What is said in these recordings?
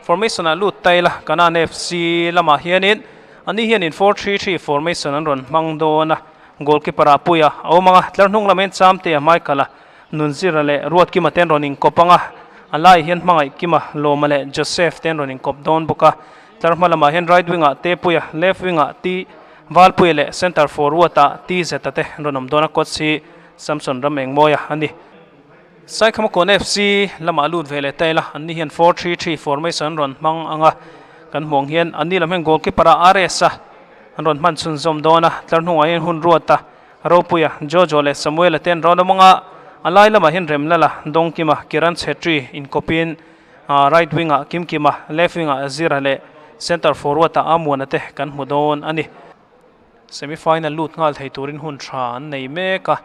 Formation ah lut ta ila Kanan FC lamah hianin ani hianin 4-3-3 formation an rawn hmang dawn a, goalkeeper ah Puia a awm ang a, tlar hnung lam hian Chamtea Michael a Nunzira leh Ruatkima te an rawn inkawp ang a, a laiah hian Hmangaihkima, Lawma leh Joseph te an rawn inkawp dawn bawk a, tlar hma lamah hian right wing ah Tepuia, left wing ah T Valpuia leh centre forward ah T Zeta te an rawn awm dawn a, coach hi Samson Ramengmawia a ni. Saikhamakawn FC lamah lut ve leh ta ila, anni hian 4-3-3 formation an rawn hmang ang a, kan hmuh ang hian anni lam hian goalkeeper ah RS a an rawn hman chhunzawm dawn a, tlar hnungah hian hun ruat a Ropuia, Jojo leh Samuela te an rawn awm ang a, a lai lamah hian Remlala, Dawngkima, Kiran Chhetri inkawpin right wing ah Kimkima, left wing ah Zira leh centre forward ah Amuana te kan hmu dawn a ni. Semi final lut nghal thei turin hun tha an nei mek a,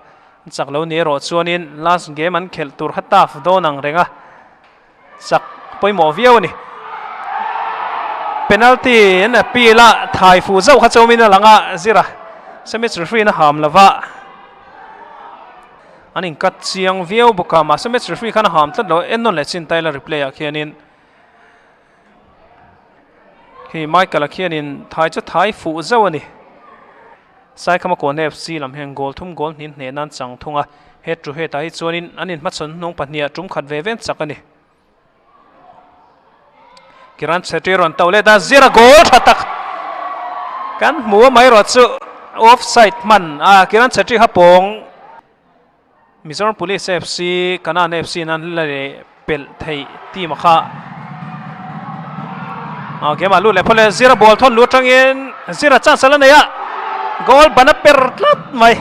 an chak lo ni erawh chuanin last game an khelh tur kha tough dawn ang reng a, chak pawimawh viau a ni. Penalty an appeal a, thai fuh zauh kha chawmin a lang a, Zira semi referee in a ham lova, an incut chiang viau bawk a, mahse match referee khan a ham tlat lo, en nawn leh chin Tyler replay ah khianin Khi Michael-a khianin thai chu thai fuh zauh a ni. Saikhama Kawn FC lam hian goal thum goal hnin hneh nan chang thung a, head to head ah hi chuanin an inhmachhawn hnung pahniha tum khat ve ven chak a ni. Kiran Chhetri rawn to let a, zira goal tha tak kan hmu a mai erawh chu offside hman a, Kiran Chhetri kha pawng. Mizoram Police FC, Kanan FC nan la leh pelh theih team a kha a game ah lut leh phawt le zira ball thawn lu atangin zira chance a la nei a goal ban a per tlat mai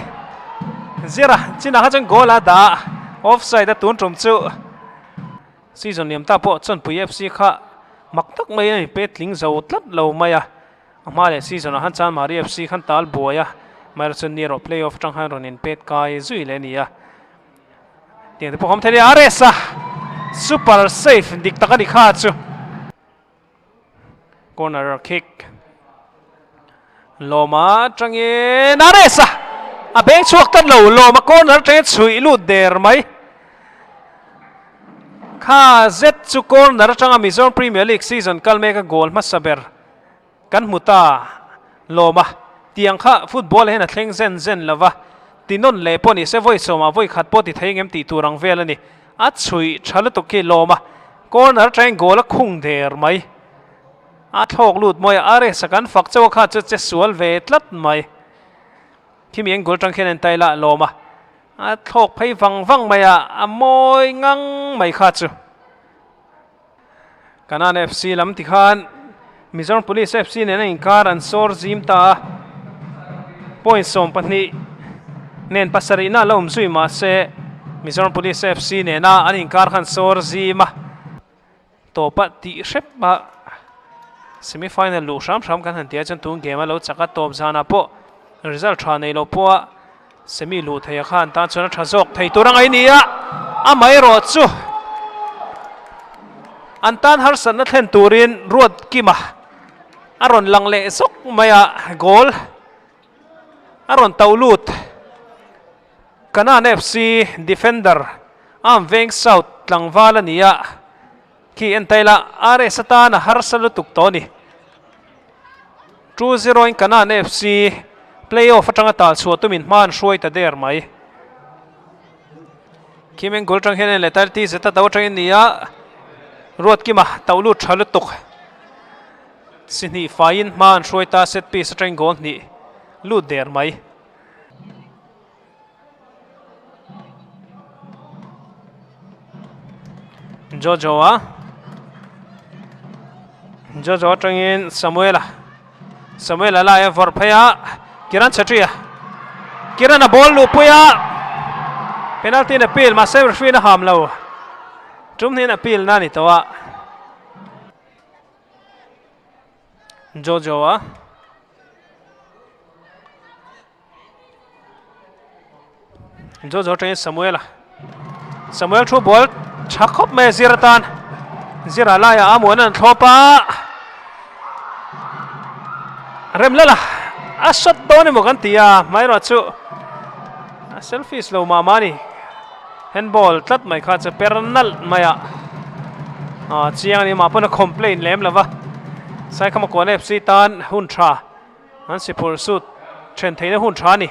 zira chinah kha chuan goal a dah offside a tun tum chu season liam ta pawh Chawnpui FC kha mak tak mai a ni pet tling zo tlat lo mai a. A hma leh season ah khan Chanmari FC khan tal buai a, amaherawhchu ni erawh play off atang khan rawn in pet kai zui leh a ni a. Tiang te pawh awm thei a ni, RS a super safe dik tak a ni kha chu. Corner kick Lawma atangin RS a a beng chhuak tlat lo, Lawma corner atangin chhuih lut der mai. Kha zet chu corner atanga Mizoram Premier League season kal mek a goal hmasa ber. Kan hmu ta lawm a, tiang kha football hian a thleng zen zen lo va, ti nawn leh pawh ni se vawi sawmah vawi khat pawh ti thei ngem tih tur ang vel a ni. A chhuih tha lutuk khi lawm a, corner atangin goal a khung der mai. A thlawk lut mawi a, RS a kan fak chauh a kha chu che sual ve tlat mai. Khimi eng goal atang khian en ta ila lawm a, a thlawk phei vang vang mai a, a mawi ngang mai kha chu. Kanan FC lam tikhan Mizoram Police FC nena inkar an sawr zim ta a, point 12 nen pasarihna a la awm zui mahse Mizoram Police FC nena an inkar khan sawr zim a, tawpa tih hrep a semi final luh hram hram kan han tih ah chuan tun game a lo chak a, tawp zanah pawh result tha nei lo pawh a Semi luh theih a khan tan chuan a tha zawk thei tur ang a ni a, amaherawhchu an tan harsatna thlen turin Ruatkima a rawn lang leh zawk mai a, goal a rawn to lut. Kanan FC defender Arm Veng South tlangval a ni a, khi en ta ila RS atan a harsa lutuk tawh a ni. 2-0 in Kanan FC playoff atanga tal chhuah tumin hma an hruai ta der mai. Kim Engul atang hian en leh ta ti zeta do atangin ni a, Ruatkima tauh lut tha lutuk. Si hnih faiin hma an hruai ta set piece atangin goal hnih lut der mai. Jojo a Jojo atangin Samuela Samuela lai a vawrh phei a Kiran Chhetri a Kiran a ball luh pui a penalty in appeal mahse referee in a ham lo tum hnin appeal na ni tawh a Jojo a Jojo atangin Samuela Samuel thu ball tha khawp mai a zir atan zira laiah a muan an thlawp a Remlala a shot dawn emaw kan ti a hmaerawh chu a selfish lo mah mah a ni handball tlat mai kha chu per nalh mai a. Ah chiang a ni mah pawn a complain lem lo va Saikhama Kawn FC tan hun tha an si phur sut then theihna hun tha a ni.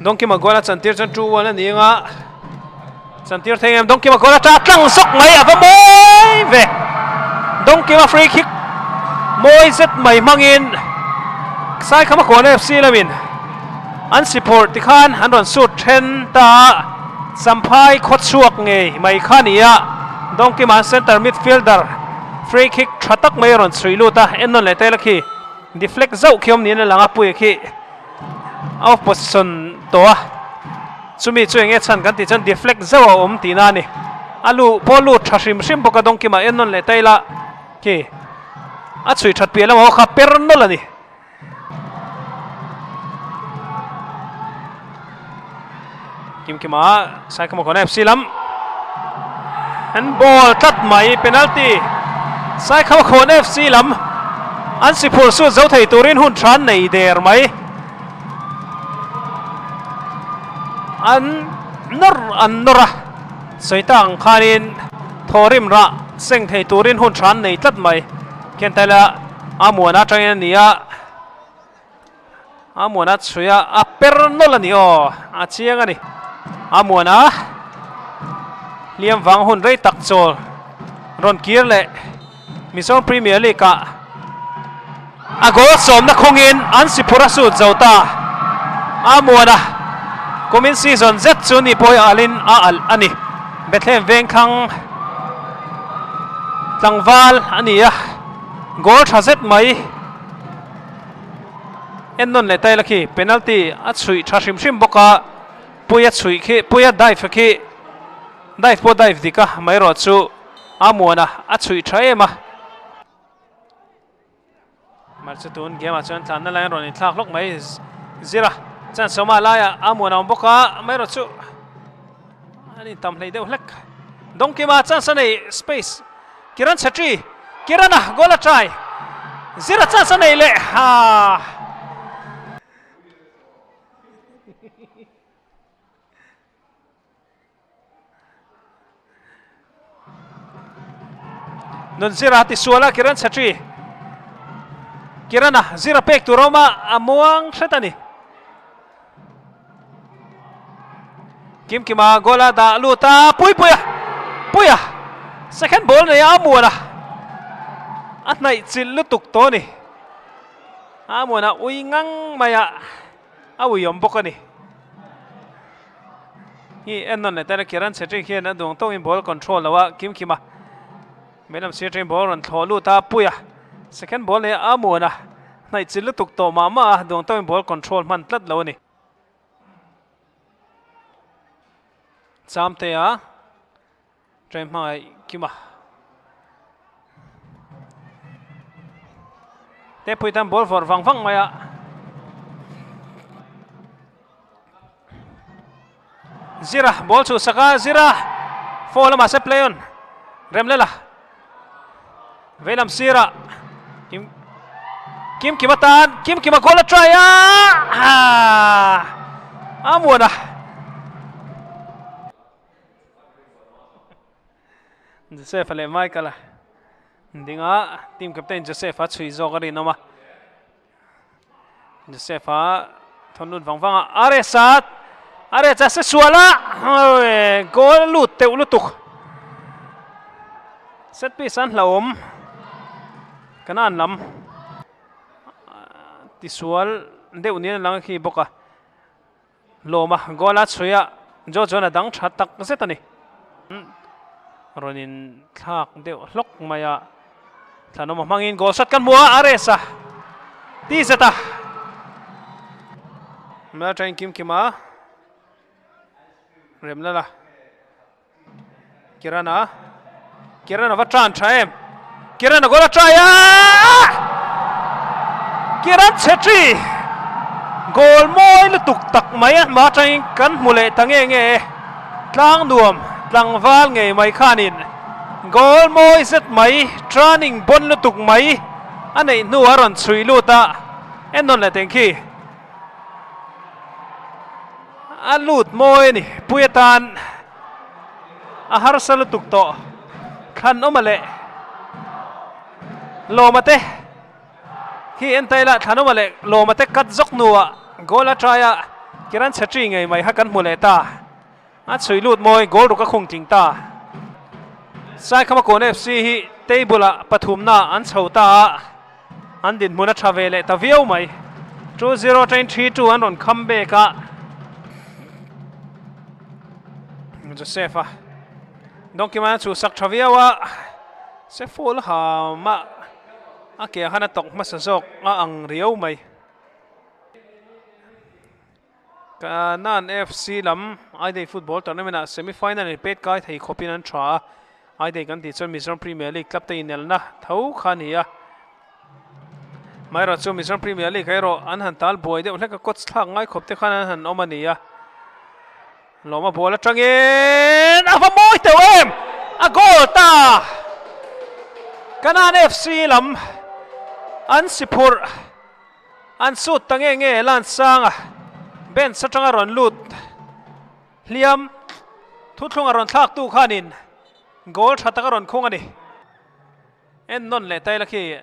Dawngkima goal a chantir chuan 2-1 a ni anga chantir thei em Dawngkima goal a ta tlang sawk mai a va mawi ve Dawngkima free kick mawi zet mai hmangin Saikhama Kawn FC lamin an si phurh tikhan an rawn sut then ta a Champhai khawchhuak ngei mai kha a ni a Dawngkima center midfielder free kick tha tak mai a rawn chhui lut a en nawn leh tel a khi deflect zauh khi awm niin a lang a puia khi off position tawh a chumi chu enge chhan kan tih chuan deflect zauh a awm tihna a ni a lu pawh lut tha hrim hrim bawk a dawngkima en nawn leh ta ila khi a chhui that piah lamah kha per nawlh a ni. Kimkima Saikhamakawn FC lam an ball tlat mai penalty Saikhamakawn FC lam an si phur sut zo thei turin hun tha an nei der mai an nawr an nawr a sawi tak ang khanin thawrim rah seng thei turin hun tha an nei tlat mai khian taila a muan atangin a ni a. A muana chhui a, a per nawlh a ni aw, a chiang a ni. A muana hliam vang hun rei tak chawl rawn kir leh Mizoram Premier League ah a goal sawmna khawngin an si phur a sut zo ta. A muana kumin season zet chu ni pawh hi alin a alh a ni. Bethlehem Vengthlang tlangval a ni a, goal tha zet mai. En nawn leh taila khi penalty a chhuih tha hrim hrim bawk a, Puia chhuih khi Puia dive khi dive pawh dive dik a mai erawh chu a muan a a chhuih tha em a. Mar chu tun game ah chuan tlanna lai an rawn inthlak hlawk mai Zira chuan sawma laiah a muan a awm bawk a mai erawh chu an intam hlei deuh hlek. Dawngkima chance a nei space Kiran Chhetri Kirana goal a try Zira chance a nei leh ha. Nun Zira ti sual a Kiran Chhetri Kirana Zira pek tur a awm a a muang hret a ni. Kimkima goal a dah lut a, Puipuia! Puia! Second ball nei a Amuana a hnaih chilh lutuk tawh a ni. Amuana ui ngang mai a, a ui awm bawk a ni. Hi en nawn leh tana Kiran Chhetri khian a duang tawngin ball control lo a, Kimkima Meilam sir atangin ball rawn thlawh lut a, Puia second ball nei a Amuana hnaih chilh lutuk tawh mah mah a, duang tawngin ball control hman tlat lo a ni. Chamtea train hmangaih Kima te pui tan ball vawrh vang vang mai a. Zira ball chhuh sak a, Zira foul a mahse play on Remlela veilam sirah Kim Kim Kima tan Kim Kima goal a try a a muan a. Joseph leh Michael a ding a team captain Joseph a chhui zawk a rinawm a. Joseph a thawn lut vang vang a RS a RS a se sual a goal lut teuh lutuk set piece an hlauhawm kanan lam tisual deuh niin a lang a khi bawk a. Lawma goal a chhui a, Joe chuan a dang tha tak zet a ni. Rawn in thlak deuh hlawk mai a, Thlanawma hmangin goal shot kan hmu a, a race a, ti zet a. Mela tangin kim kim a, Remlala, Kirana, Kirana va tan tha em, Kirana goal a try a, Kiran Chhetri goal mawi lutuk tak mai a hma atangin kan hmu leh ta nge nge e, tlang nuam tlangval ngei mai khanin goal mawi zet mai turning bawn lutuk mai a neih hnu a rawn chhui lut a, en nawn leh teng khi. A lut mawi a ni. Pui atan A harsa lutuk tawh. Thlan awm a leh Lawma te khi en ta ila thlan awm a leh Lawma te cut zawk hnuah goal a try a, Kiran Chhetri ngei mai kha kan hmu leh ta. A chhui lut mawi goal ruk a khung tling ta. Saikhama Kawn FC hi table ah pathumna an chho ta a, an dinhmun a tha ve leh ta viau mai. 2-0 atangin 3-2 an rawn kham bek a. Joseph a Dawngkima a chhuhsak tha viau a, se full ha mah a ke ah khan a tawk hmasa zawk a ang riau mai. Kanan FC lam I-Day Football Tournament ah semi final in pet kai thei khawpin an tha a, I-Day kan tih chuan Mizoram Premier League club te inelna tho kha a ni a. Amaherawhchu chu Mizoram Premier League erawh an han tal buai deuh hlek a, coach thlak ngai khawp te khan an han awm a ni a. Lawma ball atangin a va mawi teuh em! A goal ta! Kanan FC lam an si phurh. An sut ta nge nge Lansanga bench atanga rawn lut hliam thuthlung a rawn thlak tu khanin goal tha tak a rawn khung a ni. En nawn leh taila khi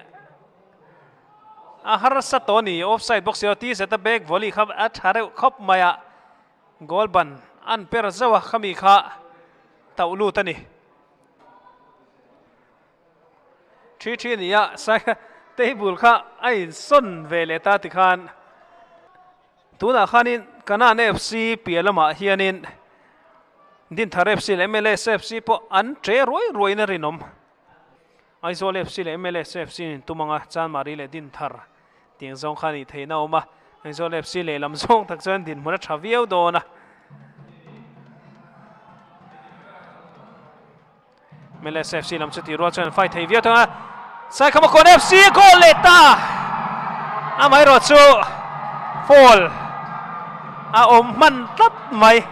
a harsa tawh a ni offside bawk si lo ti zeta back volley kha a tha reuh khawp mai a goal ban an per zauh a khami kha tauh lut a ni. Thi thi ni a sai table kha a insawn ve leh ta tikhan tunah khanin Kanan FC piah lamah hianin Dinthar FC leh MLS FC pawh an che ruai ruaiin a rinawm. Aizawl FC leh MLS FC an intum ang a, Chanmari leh Dinthar tiang zawng kha a nih theihna a awm a, Aizawl FC lehlam zawng tak chuan dinhmun a tha viau dawn a. MLS FC lam chu tih rual chuan an fight thei viau thung a, Saikhamakawn FC a goal leh ta! Amaherawh chu foul a awm hman tlat mai.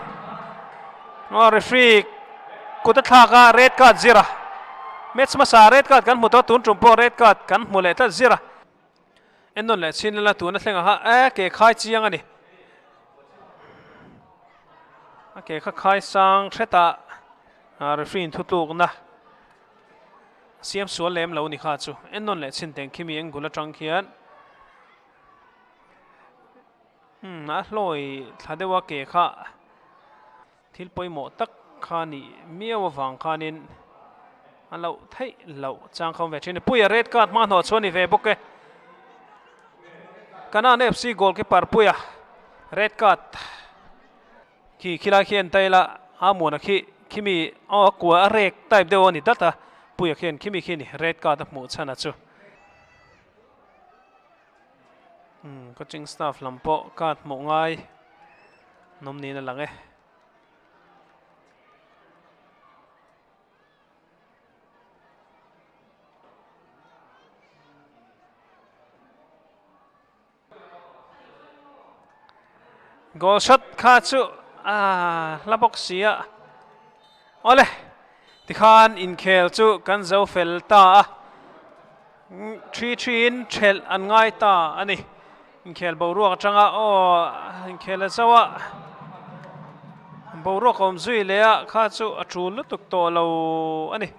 Aw referee kut a thlak a, red card zir a. Match hmasa red card kan hmu tawh a, tun tum pawh red card kan hmu leh tlat zir a. Ennawn leh chhin lala tuna thleng ah kha e ke khai chiang a ni. A ke kha khai sang hretah referee in thutlukna siam sual lem lo ni kha chu. Ennawn leh chhin teng khimi angle atang khian umm a hlawi thla deuh a ke kha Thil pawimawh tak kha nih miau avang khanin a loh theih loh chang kha awm ve thin a ni. Puia red card hma hnawh chuan ni ve bawk e. Kanan FC goalkeeper Puia red card khi khilai khi en ta ila a muana khi khimi aw a kua a rek type deuh a ni dat a Puia khian khimi khi ni red card a hmuh chhan a chu. Umm coaching staff lam pawh card hmuh ngai nawm niin a lang e. Goal shot kha chu a hla bawk si a. Awle tikhan inkhel chu kan zo fel ta a. Thi thiin thelh an ngai ta a ni. Inkhel boruak atanga aw inkhel a zo a, boruak a awm zui leh a kha chu a tul lutuk tawh lo a ni.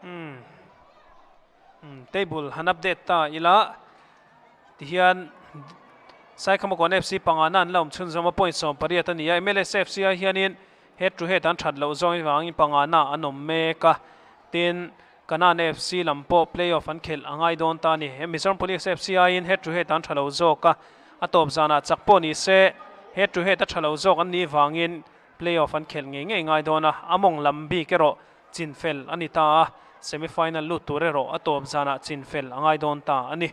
Umm table han update ta ila tihian Saikhamakawn FC pangana an la awm chhunzawm a point 18 a ni a, MLS FC ah hianin head to head an that loh zawng avangin pangana an awm mek a, tin Kanan FC lam pawh play-off an khelh a ngai dawn ta a ni. He Mizoram Police FC aiin head to head an tha lo zawk a, a tawp zanah chak pawh ni se head to head a tha lo zawk an nih vangin play-off an khelh ngei ngei ngai dawn a, a mawng lam bik erawh chin fel a ni ta a, semi-final lut tur erawh a tawp zanah chin fel a ngai dawn ta a ni.